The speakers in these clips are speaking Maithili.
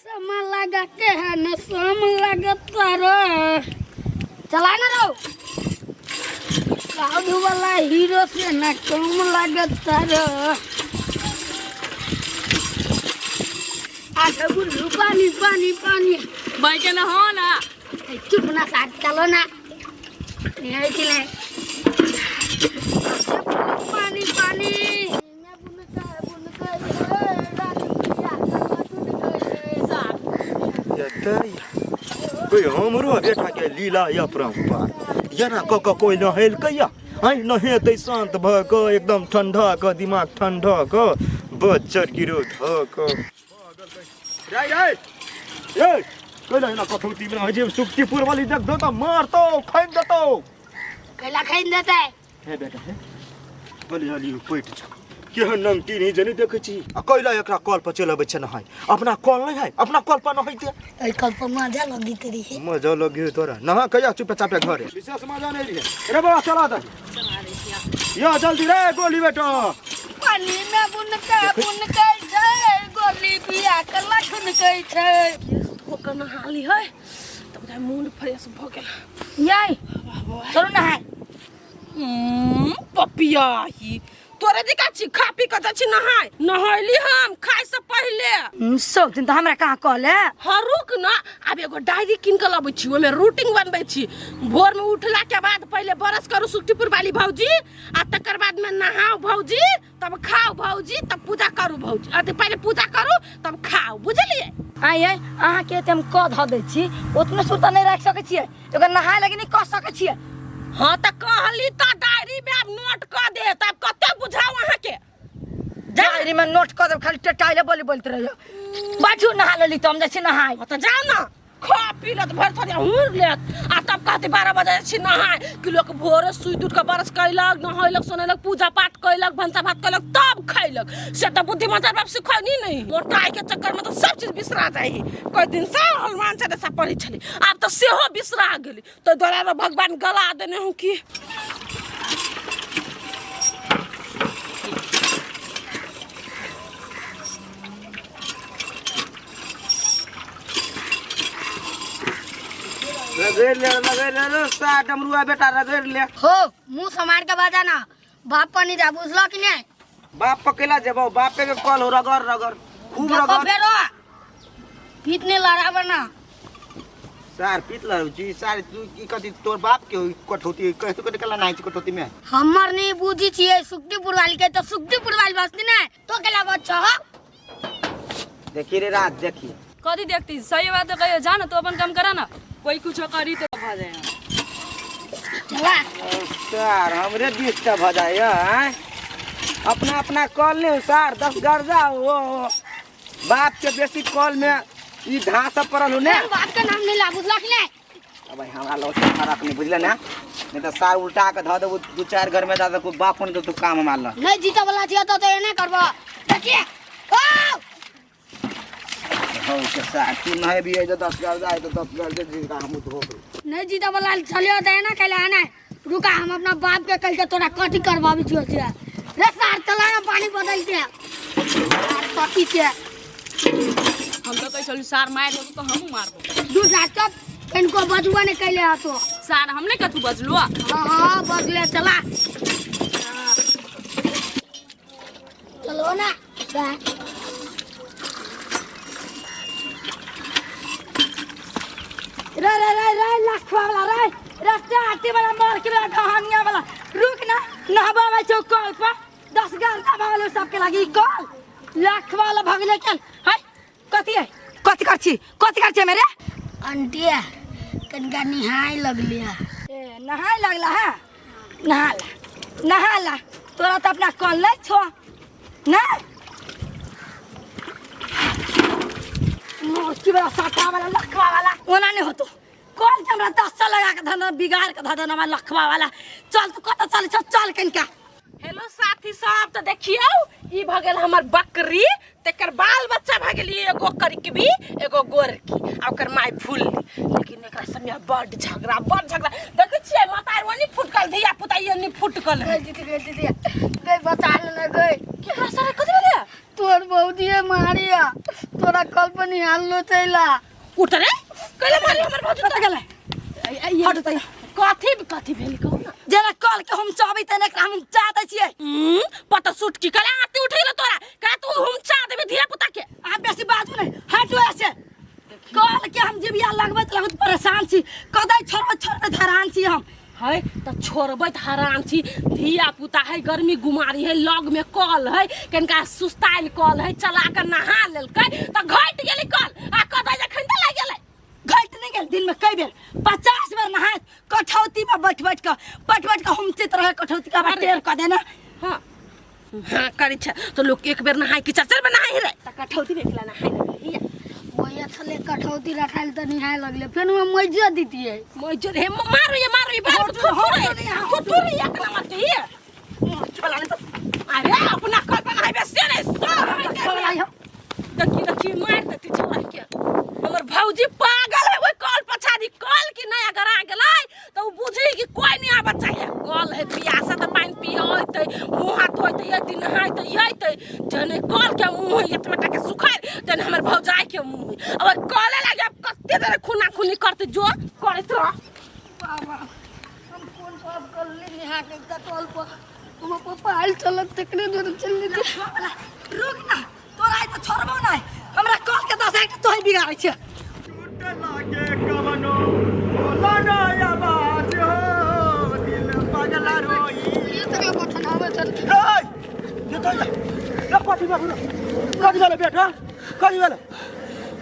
समा लगा के है न सम लगत रे चला ना रो साधु वाला हीरो से न कम लगत रे। आ गुल्लू पानी पानी पानी भाई के ना हो ना। चुप ना साथ चलो ना नहीं कि नहीं पानी पानी। कोई हमरो बेटा के लीला या परम्पार एना कऽ कऽ कोई नहेलकै या आइ नहेतै शान्त भऽ कऽ एकदम ठंडा कऽ दिमाग ठंडा कऽ बच्चर गिरो धऽ कऽ रे रे ए कैला एना कठौती में होइ छै सुक्तिपुर वाली देख दो तऽ मारतौ खैन देतौ। कैला खैन देतै? हे बेटा हे बलि हली पैट छ केहन नमकीन ही जनी देखै छी आ कैला एकरा कल पर चलि अबै छै नहाय अपना कल नहि है अपना कल पर नहैते। एहि कल पर मजा लगित रही। मजा लगियो तोरा नहा कहिया चुपे चापे घरे विशेष मजा नहीं रहे। रे बाबा चला दे या जल्दी रे गोली बेटा। पानी में बुन के बुन के छै गोली बिया के लखन के छै। धोकर नहा ली है तब बुझाइ मूड फ्रेश भऽ गेल। याई चलू नहाय। पपिया ही तोरे दिका छी खा पी के जाइ छी नहाय नहैली हम खाय से पहिले। सब दिन तऽ हमरा कहाँ कहले। हाँ रुक ना आब एगो डायरी कीन के लबै छी ओहिमे रूटीन बनबै छी। भोर में उठला के बाद पहिले ब्रश करू सुखटीपुर वाली भौजी आ तकर बाद में नहाओ भौजी तब खाओ भौजी तब पूजा करू भौजी अथी पहिले पूजा करू तब खाओ बुझलिए। आइ आइ अहाँके एते हम कऽ धऽ दै छी ओतने सुरता नहि राखि सकै छियै एकर नहाय लागी नहि कऽ सकै छियै। हाँ तऽ कहली तऽ डायरी में आब नोट कऽ दे तब कते बुझाउ अहाँके। डायरी में नोट कऽ देब खाली टेटाइले बोली बोलते रहियो। बाजू नहा लेली तऽ हम जाइ छी नहाय। हाँ तऽ जाउ ना खा पी लेत भरि थरिया हुर लेत आ तब कहते 12 बजे छी नहाय कि लोक भोरे सुति उठि कऽ ब्रश कैलक नहैलक सोनेलक पूजा पाठ कैलक भनसा भात कैलक तब खैलक से तऽ बुद्धिमत्ता बाप सिखैनी नहीं। मोटाई के चक्कर में तऽ सब चीज बिसरा जाइ है। कई दिन से हनुमान चालीसा पढ़ै छली आब तऽ सेहो बिसरा गेली तो द्वारा भगवान गला देने हूँ कि। रगड़ ले रगड़ ले रे सा डमरुआ बेटा रगड़ ले। हो मुंह समार के बाजा ना बाप पर नहीं जा बुझलो कि नहीं? बाप पकेला जेबो बाप पे के कॉल हो रगड़ रगड़ खूब देखो रगड़। फेरो पीतने लड़ाबे ना। सार पीत लड़ू जी सार तू की कथी तोर बाप के होई कठौती कह तो कटे कला नाही कठौती में। हमर नहीं बुझी छियै सुखदीपुर वाली के तो सुखदीपुर वाली बस्ती नहीं तो केला बच्चा हो। देखी रे रात देखी कथी देखती सही बात तो कहियो जा ना तू अपन काम करा ना कोई कुछ करी तो भ जाए। चला सार हमरे डिस्टर्ब भ जाए हैं अपना अपना कॉल नहीं सार 10 गर्जा हो बाप के बेसी कॉल में ई घास सब पड़ल हो ने। बाप के नाम नहीं ला बुझला कि नहीं? अब भाई हमरा लौट फरक नहीं बुझले ना नहीं तो सार उल्टा के धऽ देबो दू चार घर में दादा को बाप फोन के तू काम मार ल। नहीं जीता वाला छियो तो एना करबो देखिए ओ हो के सार तू नहीं भी है तो 10 गर्जा है तो 10 गर्जा जी का हम धो दो। नहीं जीता वाला चलियो तो एना कैला आना रुका हम अपना बाप के कह के तोरा कथी करबाबी छियो छिया रे सार चला ना पानी बदल के सार कथी के। हम तो कह चलू सार मार देबो तो हमहू मारबो। दू सार चुप कनको बजुआ ने कैले हतो। सार हमने कथू बजलो? हाँ हाँ बजले चला। चलो ना। रे रे रे रे लखवा वाला रे रास्ते आती वाला मार के वाला ढहानिया वाला रुक ना नहबा में छौ कल पर 10 घंटा भगले सबके लागी कल लखवा वाला भगले चल है कथी है कथी कर छी कथी कर छी मेरे? आंटिया कनका निहाय लगलिया। ए नहाय लगला है नहा ला नहा ला तोरा तो अपना कल नहीं छो ना मोची वाला साटा वाला लखवा वाला ओना नहीं होतो कल के हमरा 10 साल लगा के धन बिगाड़ के धन हमरा लखवा वाला चल तू कत चल चल चल कनका। हेलो साथी सब तो देखियो ई भ गेल हमर बकरी तेकर बाल बच्चा भ गेल एगो करिकबी एगो गोरकी आ ओकर माय फूल लेकिन एकरा सब में बड झगड़ा बड झगड़ा देखै छियै माता ओनी फुटकल धिया पुता ई ओनी फुटकल है। गई दीदी गई दीदी गई बता न गई। केकरा सारे कथि भेलै? तोर भौजीए मारिया तोरा कल पर निहाल लो चैला। उठ रे, कैले मारी हमर भौजी? कतऽ गेलै? हट तैया। कथी कथी भेल कहू ना। जेना कल के हम चाहबै तेना एकरा हम चाह दै छियै। पता सुट की कला आती उठ गेल तोरा का तू हम चा देबे धिया पुता के। अहाँ बेसी बाजू नहि, हटू ऐसे। कल के हम जिबिया लगबैत लगबैत परेशान छी, कदै छोड़बैत छोड़बैत हैरान छी हम। है त छोड़बैत हरान छी, धिया पुता है, गर्मी गुमारी है, लग में कल है, कनिका सुस्ताइल कल है, चला के नहा लेलकै त घटि गेलै कल आ कदै जखन त लागि गेलै। घटि नहि गेल, दिन में कई बेर 50 बेर नहायत कठौती में बैठ बैठ के बैठ बैठ के हुमचित रहे कठौती के अरे। टेर कऽ देना। हाँ हाँ करै छै तो लोग एक बेर नहाय कि चार चार बेर नहाय रे त कठौती में एकला नहाय लगलियै। वही छले कठौती रखाइल त निहाय लगले, फेर हम मजियो दितियै। मजर हे मारो ये मारो ये बाल थुथुरे थुथुरे एक नंबर के ये चला नहीं तो अरे अपना कल पर नहाय से नहीं सब छोड़ाई हम। देखी देखी मार देती छोड़ा के। हमर भौजी पागल है, ओइ कल पछाड़ी कल की नया गरा गेलै त उ बुझी कि कोई नहीं आबऽ चाहिए। कल है पियासा त पानि पियतै, मुँह हाथ धोइतै, अयतै नहाइतै अयतै, जहने कल के मुँह है एतबे टा के सुखाइ तहने हमर भौजाई के मुँह है। अब ओइ कले लागे अब कते देर खूना खूनी करतै, जो करैत रह। बाबा हम कोन पाप करली निहा के कटल पर हमर पप्पा आयल चलत तकरे दूर चलली। रुक ना, तोरा आइ तऽ छोड़बौ नहि, हमरा कल के दस एक तोही बिगाड़ै छियै। लागे कवनो बोला ना आवाज हो दिल पगला रोई। ये तकला बठन आवे चल। ए ये तो ये कथी भेल? कथी भेल बेटा? कथी भेल?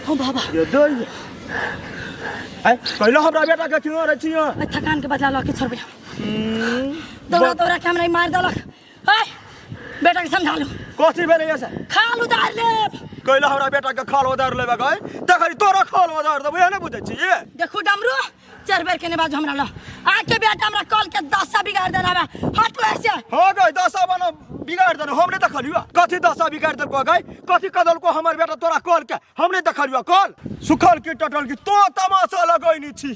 हम बाबा ये दई ए कहलो हमरा बेटा के क्यों रे छियो? ओइ थकान के बदला लऽ के छोड़बै हम। दौड़ा दौड़ा के हमरा ई मारि देलक। ए बेटा के समझा लू। कथी भेल ये से? खाल उतार लेब। कहलो हमरा बेटा के खाल उधार लेबे गए तखन तोरा खाल उधार देबै, ने बुझै छी ये? देखू डमरू, चारि बेर केने बाजू हमरा ल। आके बेटा हमरा कल के दशा बिगाड़ देना बा, हटू ऐसे। हो गई दशा बना बिगाड़ देना, हम नहीं देखलियो कथी दशा बिगाड़ देलको गई, कथी कदलको हमर बेटा तोरा कल के, हम नहीं देखलियो कल सुखल की टटल की तो तमाशा लगैनी छी।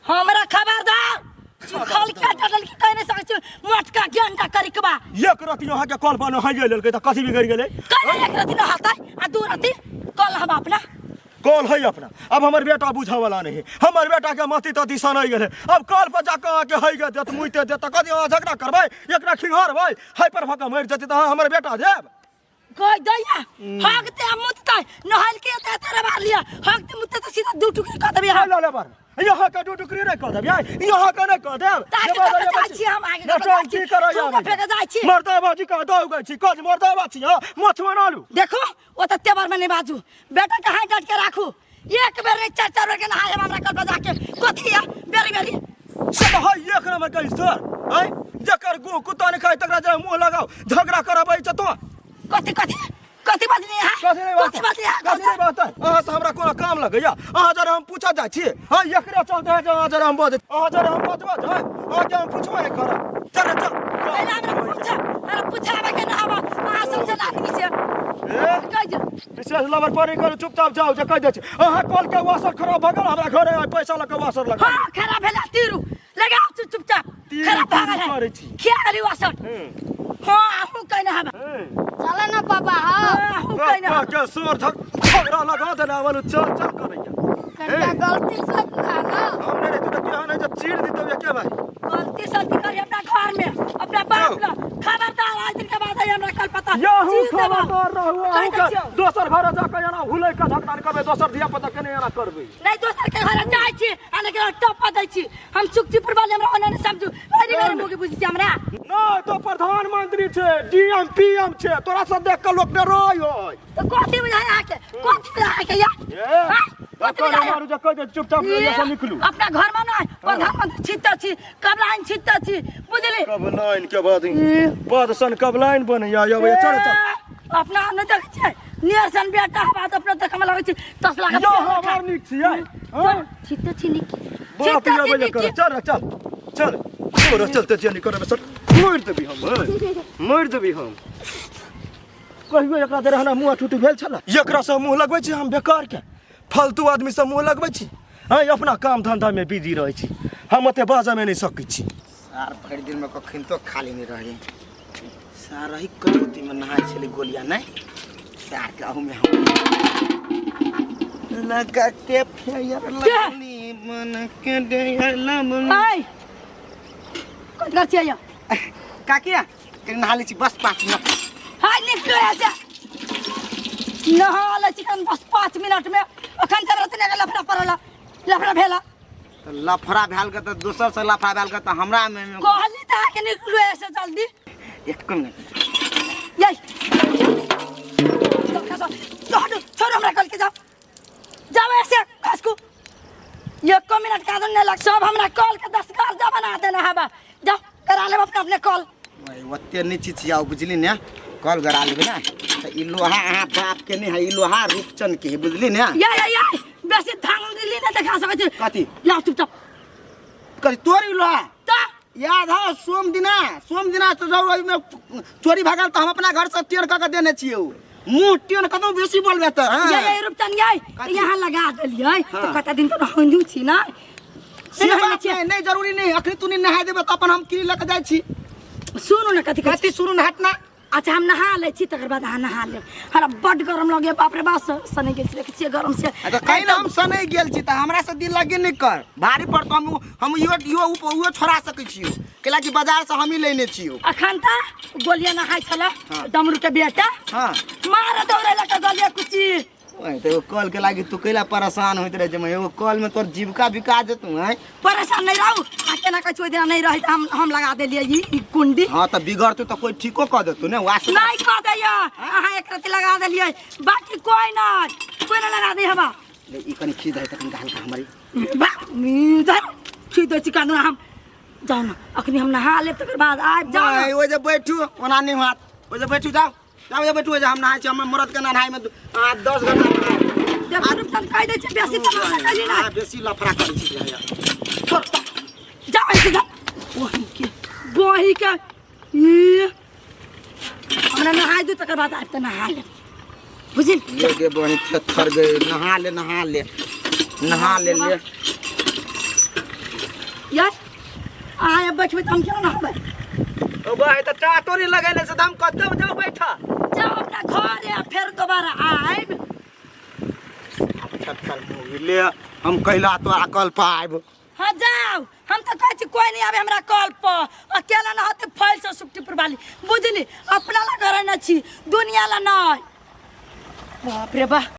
हमरा खबरदार सुखल के टटल की कहने सकै छी, मोटका गेंडा करिकबा। एक रति अहाँ के कल बना हाइए लेलकै त कथी बिगड़ गेलै? कल एक रति नहातै आ दू रति कल हम अपना कल है अपना। अब हमर बेटा बुझावला नहीं, हमर बेटा के मती तती सनाइ गेलै। अब कल पर जाके अहाँ के है गे देत मुइते देत त कथी अहाँ झगड़ा करबै, एकरा खिंघारबै, है पर भक मरि जेतै त अहाँ हमर बेटा देब? गई दैया हगते आ मुतते नहाइल के एते एते रे मार लिया, हगते मुतते त सीधा दू टुकड़ी कऽ देबै हम। ल ले बार यहाँ के दू टुकड़ी नहीं कऽ देब, यहाँ के नहीं कऽ देब। ताकि कतऽ जाइ छी हम आगे, कतऽ जाइ छी? थूक फेंके जाइ छी। मर्दाबाजी कऽ दौ गई छी, कज मर्दाबाजी हँ माछ बना लू। देखो ओ तऽ तेवर में नहीं बाजू, बेटा के हाथ डांट के राखू, एक बेर नहीं चार चार बेर के नहाय हम हमरा कल पर जाके कथी है बेरी बेरी सब है एक नंबर के सर हैं, जकर गु कुत्ता नहीं खाए तकरा जरा मुंह लगाओ झगड़ा करबै छ तो। कथी कथी कथी बजली है? कथी नहीं कथी बजली है? कथी नहीं बात है? अहाँ से हमरा कोनो काम लगैया? अहाँ जरा हम पूछा जाइ छी, हाँ एकरे चलते है जे अहाँ जरा हम बजै, अहाँ जरा हम बजबै है, अहाँ के हम पूछबे नहीं करब। चल चल। पहिले हमरा पूछा, हमरा पूछाबै के नहाबा, अहाँ सबसे आदमी छियै। ए? कहि दियौ। विशेष लबर पर करू, चुपचाप जाउ जे कहि दै छी। अहाँ कल के वासर खराब भऽ गेल, हमरा घरे आइ पैसा लऽ के वासर लगा। हाँ खराब भेलै तीरू लगाउ चुपचाप। तीरू खराब भऽ गेल है। करै छी। खिया गेली वासर। हाँ अहूँ कहि नहाबा। चल ना पापा। हाँ अहूँ कहि नहाबा। के सोर झगड़ा लगा देना वालू चल चल करैया। कनिका गलती से ना ना। हम नहीं रहती तो केहन है जब चीर दी तब के भाई। गलती सलती करी अपना घर में अपना बाप ला खबरदार, आज दिन के बाद आई हमरा कल पता। याहू चीर देबो। खबरदार रहू, कहि अहूँ दै के छियौ। दोसर घर जाके एना हुलै के झगड़ा करबै, दोसर धिया पुता के नहि एना करबै। नहीं दोसर के घर जाइ छी आ लेकिन टप्पा दै छी हम सुक्तिपुर वाले, हमरा ओना नहि समझू, अरे मेरे मुँह के बुझै छी हमरा। नहीं तो प्रधानमंत्री छे, डीएम पीएम छे, तोरा सब देख के लोक डराय होय। तो कथी बुझाय अहाँके? कथी बुझाय अहाँके या? ए, हाँ? कथी डॉक्टर बुझाय? मारू जे कहि दे चुपचाप ए, एहिसँ निकलू। अपना घर में नहीं प्रधानमंत्री छित छी, कबलाइन छित छी, बुझली? कबलाइन के बाद पद सन कबलाइन बनैया यौ, चल चल। ए, अपना नहि देखै छियै नियर सन बेटा बात अपना देखऽ में लगै छै तसला के यौ, पेड़ हमर खा। नीक छियै, हाँ? छित छी नीक। बाप छित रे, छी बजे नीक। कर, चल चल चल। तोरा चलते जे नहीं करबै सर मरि देबी हम, मरि देबी हम। कहियो एकरा दे रहना मुँह टूटी भेल छल, एकरा से मुँह लगबै छी हम बेकार के फालतू आदमी से मुँह लगबै छी। हाँ अपना काम धंधा में बिजी रहै छी, हम ओते बाजऽ में नहीं सकै छी। सार भरि दिन में कखन तो खाली नहीं रहे, सार ही कटौती में नहाय छलै गोलिया नहीं। सार के अहू में हम लगा के फेयर लगली मन के डेयर लमन। आय कत कर छियै? काकिया कनि नहा लै छी बस 5 मिनट। हाय निकलो ऐसे नहा लै छी कन बस 5 मिनट में। अखन तक रतने के लफड़ा पड़ला लफड़ा भेला। तऽ लफड़ा भेल के तऽ दोसर से लफड़ा भेल के तऽ हमरा में कहली तऽ अहाँके निकलू ऐसे जल्दी। एक मिनट यही छोड़ो हमरा कल के जाओ जाओ ऐसे खसकू। एको मिनट का नहीं लग सब हमरा कॉल के 10 कर्जा बना देना है बा। जाओ करा लेब अपने अपने कॉल। ओते नहीं चिचियाओ बुझली ने, कॉल गरा लेबै ने तऽ ई लोहा अहाँ बाप के नहीं है, ई लोहा रूपचन के है बुझली ने। या या या बेसी धान दिल्ली ने देखा सकै छी। कथी? लाओ चुपचाप। कथी तोर ई लोहा? तऽ याद है सोम दिना तो जब ओहिमे चोरी भगल तऽ हम अपना घर से टेढ़ कऽ के देने छियै। मुँह टेढ़ कतौ बेसी बोलबे तऽ। हाँ। ये ये रूपचन ये कथी? यहाँ लगा देलियै हाँ। तऽ कते दिन तऽ नहैंदू छी ना। से बात नहीं, नहीं जरूरी नहीं, अखनी तू नहीं नहा देबे तऽ अपन हम की लऽ के जाइ छी। सुनू ने कथी कथी सुनू ने हटना। अच्छा हम नहा लै छी तकर बाद अहाँ नहा लेब। हमरा बड्ड गरम लगैया बाप रे बाप, सनै गेल छी देखै छियै गरम से। तऽ कहि ने हम सनै गेल छी तऽ हमरा से दिल लगे नहि कर भारी पर तऽ हम इहो इहो उहो छोड़ा सकै छियौ कैला कि बाजार से हमही लेने छियौ। अखन तऽ गोलिया नहाय छलै डमरू के बेटा। हाँ मार दौड़े लऽ गोलिया कुची। ओए तऽ एगो कल के लागी तू कैला परेशान होइत रहे जे एगो कल में तोर जीविका बिका जेतौ हैं। परेशान नहीं रहू आ केना कहै छी ओहि दिना नहीं रही तऽ हम लगा देलियै ई कुंडी। हाँ तऽ बिगड़तौ तऽ कोई ठीको कऽ देतौ ने वास नहीं कऽ दैया। अहाँ एक रत्ती लगा देलियै बाकी कोई नहीं कोई नहीं लगा दै हवा। ले ई कनि खींच दे तऽ कनि हल्का हमारी बा खींच दै छी कानू हम जाउ ने अखनी हम नहा लेब तकर बाद आबि जाउ ने। ओहि जे बैठू ओना नहीं होत ओहि जे बैठू जाउ जाउ जे बैठू हम नहाय छी हमर मरद के नहाय में 10 घंटा देखो रूपचन कहि दै छी बेसी तमाशा कैली ना। बेसी लफड़ा करै छी छोड़ जाउ ऐसे जाउ बही के ई हमरा नहाय दू तकर बाद आबि तऽ नहा लेब बुझली। ले गे बही थेथर गे नहा ले नहा ले नहा ले ले यार अहाँ बैठबै तऽ हम केना नहाबै? ओ भाई तऽ टाटोरी लगेले से तऽ हम कतौ जाउ बैठा। जाउ अपना घर आ फेर दोबारा आबि। थेथर मुँह ले हम कैला तोरा कल पर आबि। हाँ जाउ हम तऽ कहै छी कोई नहीं आबे हमरा कल पर अकेला न होते फैल से सुट्टी वाली बुझली। अपना ला करे न छी दुनिया ला नहीं। बाप रे बा।